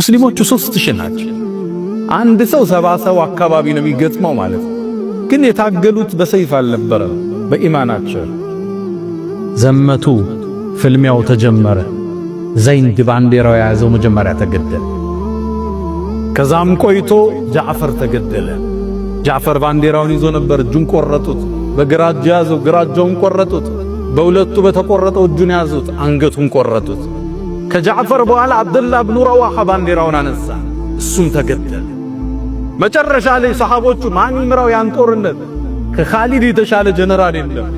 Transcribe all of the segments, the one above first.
ሙስሊሞቹ 3000 ናቸው። አንድ ሰው 70 ሰው አካባቢ ነው የሚገጥመው ማለት ነው። ግን የታገሉት በሰይፍ አልነበረም፣ በኢማናቸው ዘመቱ። ፍልሚያው ተጀመረ። ዘይድ ባንዲራው የያዘው መጀመሪያ ተገደለ። ከዛም ቆይቶ ጃዕፈር ተገደለ። ጃዕፈር ባንዲራውን ይዞ ነበር፣ እጁን ቆረጡት። በግራ እጁ ያዘው፣ ግራ እጁን ቆረጡት። በሁለቱ በተቆረጠው እጁን ያዙት፣ አንገቱን ቆረጡት። ከጃዕፈር በኋላ አብደላህ ብኑ ረዋሓ ባንዲራውን አነሳ፣ እሱም ተገደለ። መጨረሻ ላይ ሰሃቦቹ ማን ይምራው ያን ጦርነት? ከኻሊድ የተሻለ ጀነራል የለም።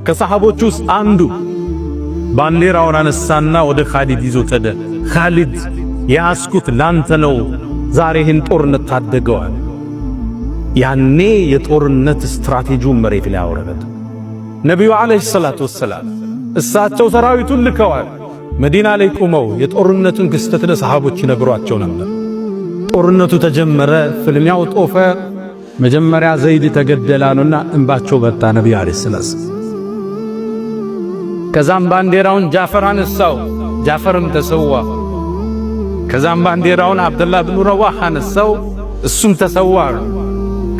ከሰሃቦቹ ውስጥ አንዱ ባንዲራውን አነሳና ወደ ኻሊድ ይዞ ተደ "ኻሊድ፣ የያዝኩት ላንተ ነው፣ ዛሬ ይህን ጦርነት ታደገዋል።" ያኔ የጦርነት ስትራቴጂውን መሬት ላይ አወረደ። ነቢዩ عليه الصلاة والسلام እሳቸው ሰራዊቱን ልከዋል። መዲና ላይ ቆመው የጦርነቱን ክስተት ለሰሃቦች ይነግሯቸው ነበር። ጦርነቱ ተጀመረ፣ ፍልሚያው ጦፈ። መጀመሪያ ዘይድ ተገደላሉና እንባቸው መጣ ነቢዩ عليه السلام። ከዛም ባንዲራውን ጃፈር አነሳው፣ ጃፈርም ተሰዋ። ከዛም ባንዲራውን አብደላህ ብኑ ረዋህ አነሳው፣ እሱም ተሰዋ።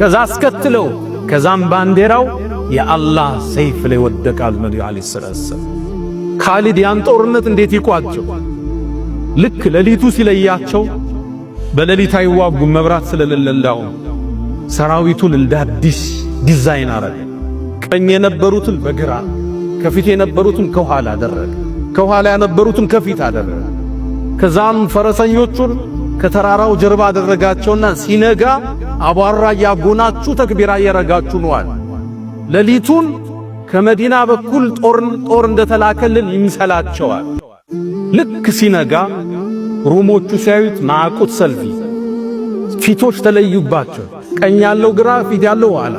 ከዛ አስከትለው ከዛም ባንዲራው የአላህ ሰይፍ ላይ ወደቃል ነቢዩ عليه السلام። ካሊድ ያን ጦርነት እንዴት ይቋጨው? ልክ ሌሊቱ ሲለያቸው፣ በሌሊት አይዋጉም መብራት ስለሌለው፣ ሰራዊቱን እንደ አዲስ ዲዛይን አረገ። ቀኝ የነበሩትን በግራ፣ ከፊት የነበሩትን ከኋላ አደረገ። ከኋላ የነበሩትን ከፊት አደረገ። ከዛም ፈረሰኞቹን ከተራራው ጀርባ አደረጋቸውና ሲነጋ አቧራ እያጎናችሁ ተክቢራ እየረጋችሁ ነዋል። ሌሊቱን ከመዲና በኩል ጦር እንደተላከልን ይምሰላቸዋል። ልክ ሲነጋ ሩሞቹ ሲያዩት ማዕቁት ሰልፊ ፊቶች ተለዩባቸው። ቀኝ ያለው ግራ፣ ፊት ያለው ኋላ።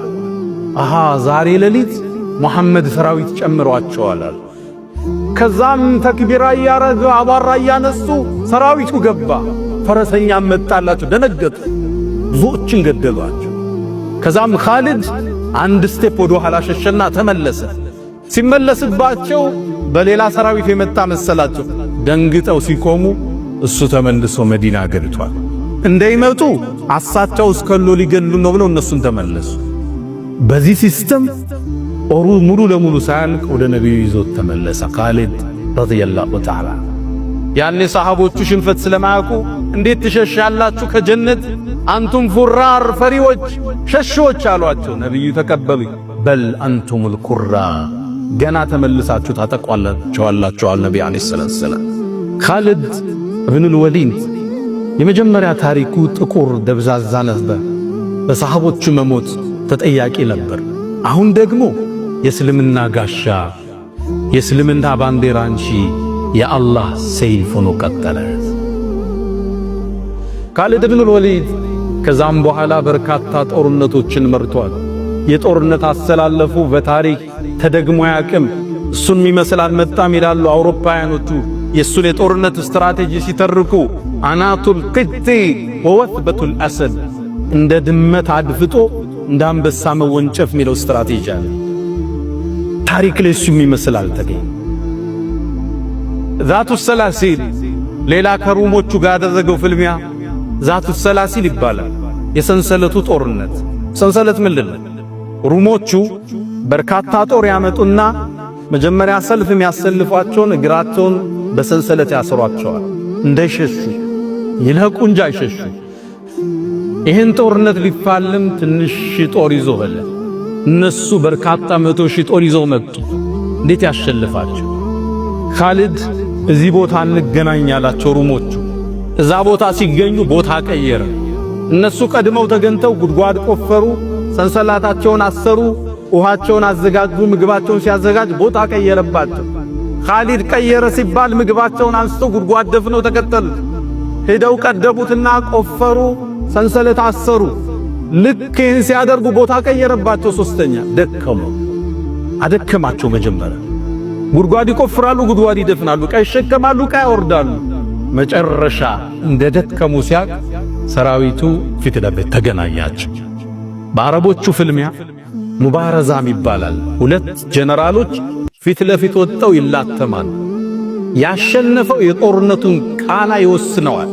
አሃ፣ ዛሬ ሌሊት ሙሐመድ ሰራዊት ጨምሯቸዋል። ከዛም ተክቢራ እያረገ አቧራ እያነሱ ሰራዊቱ ገባ። ፈረሰኛ መጣላቸው፣ ደነገጡ። ብዙዎችን ገደሏቸው። ከዛም ኻሊድ አንድ step ወደ ኋላ ሸሸና ተመለሰ። ሲመለስባቸው በሌላ ሰራዊት የመጣ መሰላቸው። ደንግጠው ሲቆሙ እሱ ተመልሶ መዲና ገብቷል። እንዳይመጡ አሳቸው እስከሎ ሊገሉ ነው ብለው እነሱን ተመለሱ። በዚህ system ጦሩ ሙሉ ለሙሉ ሳያልቅ ወደ ነቢዩ ይዞት ተመለሰ ካሊድ رضي الله تعالى። ያኔ ሰሃቦቹ ሽንፈት ስለማያውቁ "እንዴት ትሸሻላችሁ ከጀነት? أنتم فرار፣ ፈሪዎች፣ ሸሾች" አሏቸው። ነቢዩ ተቀበሉ። "بل أنتم الكرار፣ ገና ተመልሳችሁ ታጠቋላችኋላችሁ" አሉ ነቢ عليه الصلاة والسلام። ካሊድ እብኑል ወሊድ የመጀመሪያ ታሪኩ ጥቁር ደብዛዛ ነበር። በሰሃቦቹ መሞት ተጠያቂ ነበር። አሁን ደግሞ የእስልምና ጋሻ፣ የእስልምና ባንዲራ አንሺ፣ የአላህ ሰይፍ ሆኖ ቀጠለ። ካሊድ ብኑል ወሊድ ከዛም በኋላ በርካታ ጦርነቶችን መርቷል። የጦርነት አሰላለፉ በታሪክ ተደግሞ አያውቅም። እሱን የሚመስል አልመጣም ይላሉ አውሮፓውያኖቹ። የእሱን የጦርነት ስትራቴጂ ሲተርኩ أناة القط ووثبة الأسد፣ እንደ ድመት አድፍጦ እንደ አንበሳ መወንጨፍ የሚለው ስትራቴጂ አለ። ታሪክ ላይ እሱ የሚመስል አልተገኘም። ذات السلاسل፣ ሌላ ከሩሞቹ ጋር ያደረገው ፍልሚያ ذات السلاسل ይባላል። የሰንሰለቱ ጦርነት። ሰንሰለት ምንድን ነው? ሩሞቹ በርካታ ጦር ያመጡና መጀመሪያ ሰልፍ የሚያሰልፏቸውን እግራቸውን በሰንሰለት ያስሯቸዋል፣ እንዳይሸሹ፣ ይለቁ እንጂ አይሸሹ። ይህን ጦርነት ሊፋለም ትንሽ ጦር ይዞ ሄደ። እነሱ በርካታ 100,000 ጦር ይዘው መጡ። እንዴት ያሸልፋቸው? ካሊድ እዚህ ቦታ እንገናኝ አላቸው ሩሞቹ። እዛ ቦታ ሲገኙ ቦታ ቀየረ። እነሱ ቀድመው ተገንተው ጉድጓድ ቆፈሩ፣ ሰንሰለታቸውን አሰሩ፣ ውሃቸውን አዘጋጁ። ምግባቸውን ሲያዘጋጅ ቦታ ቀየረባቸው። ካሊድ ቀየረ ሲባል ምግባቸውን አንስተው ጉድጓድ ደፍነው ተከተሉት። ሄደው ቀደሙትና ቆፈሩ፣ ሰንሰለት አሰሩ። ልክ ይህን ሲያደርጉ ቦታ ቀየረባቸው። ሶስተኛ ደከሙ፣ አደከማቸው። መጀመሪያ ጉድጓድ ይቆፍራሉ፣ ጉድጓድ ይደፍናሉ፣ ዕቃ ይሸከማሉ፣ ዕቃ ያወርዳሉ። መጨረሻ እንደ ደከሙ ሲያቅ ሰራዊቱ ፊት ለፊት ተገናኛቸው። በአረቦቹ ፍልሚያ ሙባረዛም ይባላል። ሁለት ጀነራሎች ፊት ለፊት ወጥተው ይላተማሉ። ያሸነፈው የጦርነቱን ቃና ይወስነዋል።